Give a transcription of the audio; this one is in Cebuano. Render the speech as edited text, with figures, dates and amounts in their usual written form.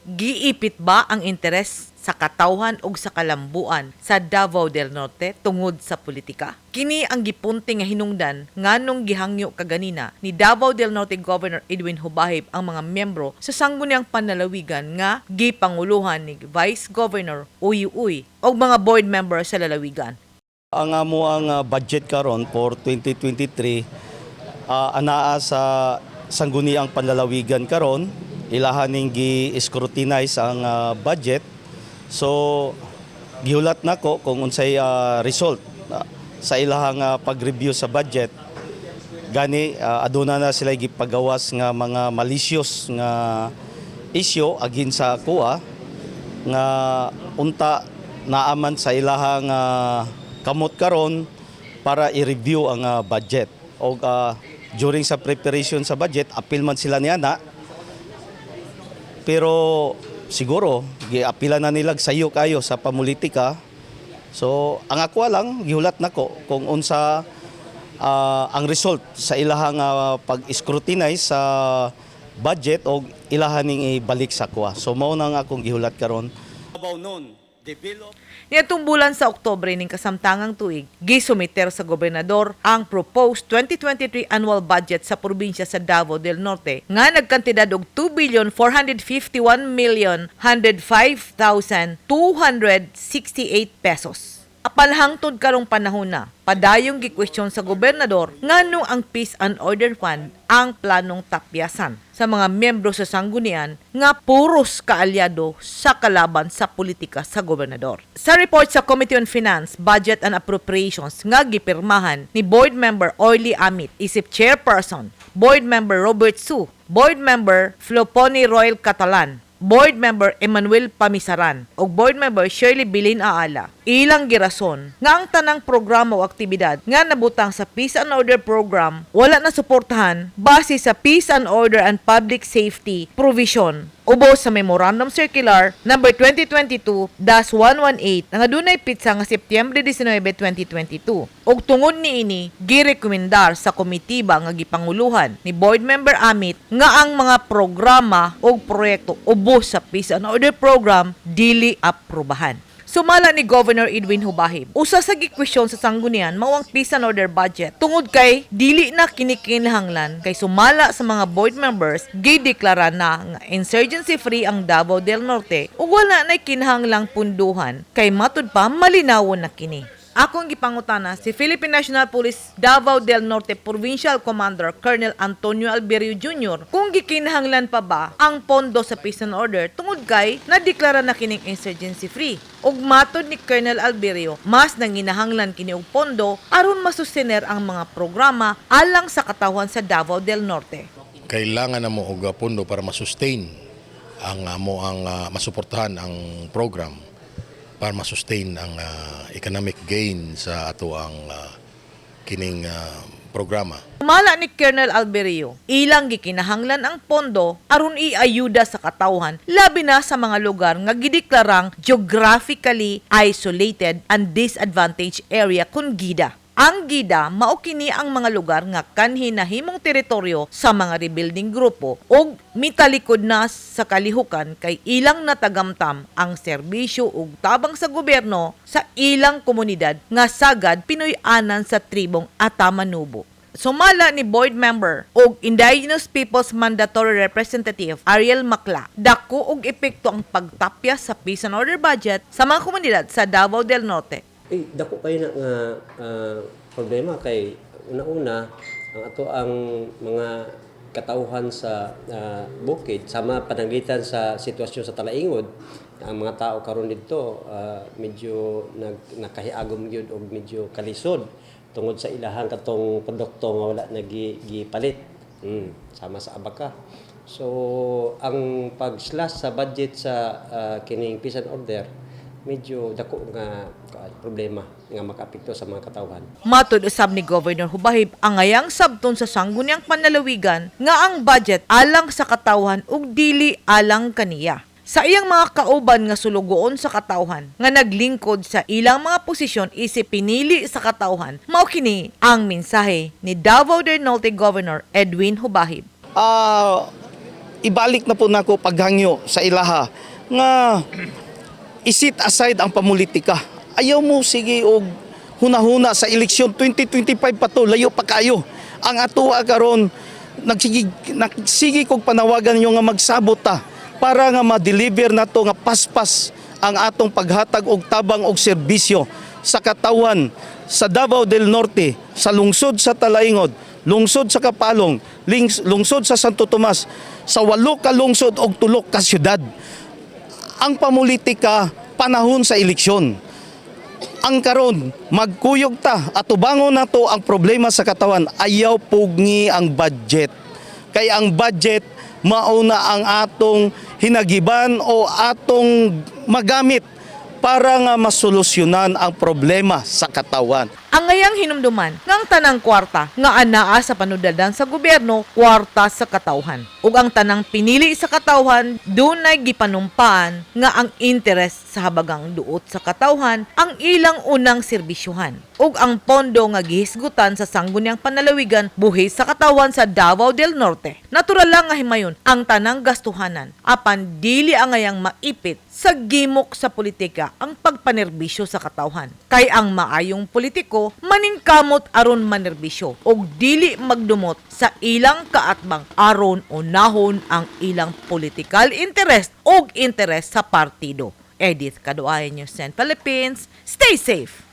Giipit ba ang interes sa katawhan ug sa kalambuan sa Davao del Norte tungod sa politika? Kini ang gipunti nga hinungdan nganong gihangyo kaganina ni Davao del Norte Governor Edwin Jubahib ang mga miyembro sa Sangguniang Panlalawigan nga gipanguluhan ni Vice Governor Uy Uy ug mga board member sa lalawigan. Ang amo ang budget karon for 2023 anaa sa Sangguniang Panlalawigan karon, ilahan ning gi-scrutinize ang budget. So gihulat nako kung unsay result sa ilahang pag-review sa budget. Gani aduna na sila gipagawas nga mga malicious nga issue against sa akoa nga unta naaman sa ilahang kamot karon para i-review ang budget. Og during sa preparation sa budget, apil man sila niya na, pero siguro giapila na nila sayo kayo sa pamulitika. So ang ako lang, gihulat nako kung unsa ang result sa ilahang pag-scrutinize sa budget og ilahan ning ibalik sa kuha. So mao na ang akong gihulat karon. Niadtong bulan sa Oktubre ning kasamtangang tuig, gisumiter sa gobernador ang proposed 2023 annual budget sa probinsya sa Davao del Norte nga nagkantidad og 2 billion 451 million 105,268 pesos. Apan hangtod karong panahon na, padayong gikwestiyon sa gobernador nganong ang Peace and Order Fund ang planong tapyasan sa mga miyembro sa sanggunian nga puros kaalyado sa kalaban sa politika sa gobernador. Sa report sa Committee on Finance, Budget and Appropriations nga gipirmahan ni Board Member Orly Amit isip chairperson, Board Member Robert Su, Board Member Floponi Royal Catalan, Board Member Emmanuel Pamisaran ug Board Member Shirley Bilin Aala. Ilang girason nga ang tanang programa o aktibidad nga nabutang sa Peace and Order Program wala na suportahan base sa Peace and Order and Public Safety Provision ubos sa Memorandum Circular number 2022-118 nga adunay pitsa nga Setyembre 19, 2022. Ug tungod niini, girekomendar sa komitiba nga gipanguluhan ni Board Member Amit nga ang mga programa ug proyekto ubos sa Peace and Order Program dili aprobahan. Sumala ni Governor Edwin Jubahib, usa sa gikwestiyon sa sanggunian mao ang Peace and Order budget tungod kay dili na kinikinahanglan kay sumala sa mga board members, gideklara na nga insurgency free ang Davao del Norte ug wala nay kinahanglang punduhan kay matud pa malinawon na kini. Akong gipangutana si Philippine National Police Davao del Norte Provincial Commander Colonel Antonio Alberio Jr. kung gikinahanglan pa ba ang pondo sa peace and order tungod kay nadeklara na kining insurgency free. Ug matod ni Colonel Alberio, mas nanginahanglan kini og pondo aron masustener ang mga programa alang sa katawhan sa Davao del Norte. Kailangan na mo og pondo para ma-sustain ang amo ang masuportahan ang program para ma-sustain ang economic gain sa ato ang kining programa. Sumala ni Colonel Alberio, ilang gikinahanglan ang pondo aron iayuda sa katawhan, labi na sa mga lugar nga gideklarang geographically isolated and disadvantaged area kun GIDA. Ang GIDA mao kini ang mga lugar nga kanhi nahimong teritoryo sa mga rebuilding grupo ug mitalikod na sa kalihukan kay ilang natagamtam ang serbisyo ug tabang sa gobyerno sa ilang komunidad nga sagad Pinoy-anan sa tribong Ata Manobo. Sumala ni board member ug Indigenous Peoples Mandatory Representative Ariel Macla, dako og epekto ang pagtapya sa Peace and Order budget sa mga komunidad sa Davao del Norte. Eh, dako kayo na nga problema kay una-una ang ato ang mga katauhan sa bukid, sama pananglitan sa sitwasyon sa Talaingod, ang mga tao karon didto medyo nakahiagom gyud og medyo kalisod tungod sa ilahang katong produkto nga wala na gipalit, sama sa abaka. So ang pag-slash sa budget sa kining peace and order, medyo dako nga problema nga makaapekto sa mga katawhan. Matod usab ni Governor Jubahib, angayang sabton sa Sangguniang Panlalawigan nga ang budget alang sa katawhan ug dili alang kaniya. Sa iyang mga kauban nga sulugoon sa katawhan nga naglingkod sa ilang mga posisyon isip pinili sa katawhan, mao kini ang mensahe ni Davao del Norte Governor Edwin Jubahib. Ibalik na po nako paghangyo sa ilaha nga i-set aside ang pamulitika. Ayaw mo sige og hunahuna sa eleksyon 2025 pa to, layo pa kayo. Ang atoa karon, nagsige nagsige kog panawagan nyo nga magsabot ta para nga ma-deliver nato nga paspas ang atong paghatag og tabang og serbisyo sa katawan sa Davao del Norte, sa lungsod sa Talaingod, lungsod sa Kapalong, lungsod sa Santo Tomas, sa walo ka lungsod og tulo ka syudad. Ang pamulitika, panahon sa eleksyon. Ang karon, magkuyog ta, atubangon nato ang problema sa katawan. Ayaw pugni ang budget. Kay ang budget mauna ang atong hinagiban o atong magamit para nga masolusyonan ang problema sa katawan. Ang ngayang hinumduman nga ang tanang kwarta nga anaa sa panudadan sa gobyerno, kwarta sa katawhan. Ug ang tanang pinili sa katawhan, dunay gipanumpaan nga ang interes sa habagang duot sa katawhan ang ilang unang serbisyuhan. Ug ang pondo nga gihisgutan sa Sangguniang Panlalawigan, buhis sa katawan sa Davao del Norte. Natural lang nga himayon ang tanang gastuhanan, apan dili angayang maipit sa gimok sa politika ang pagpanerbisyo sa katawhan. Kay ang maayong politiko maningkamot aron manerbisyo ug dili magdumot sa ilang kaatbang aron unahon ang ilang political interest ug interest sa partido. Edith Kaduayan, News 10 Philippines. Stay safe!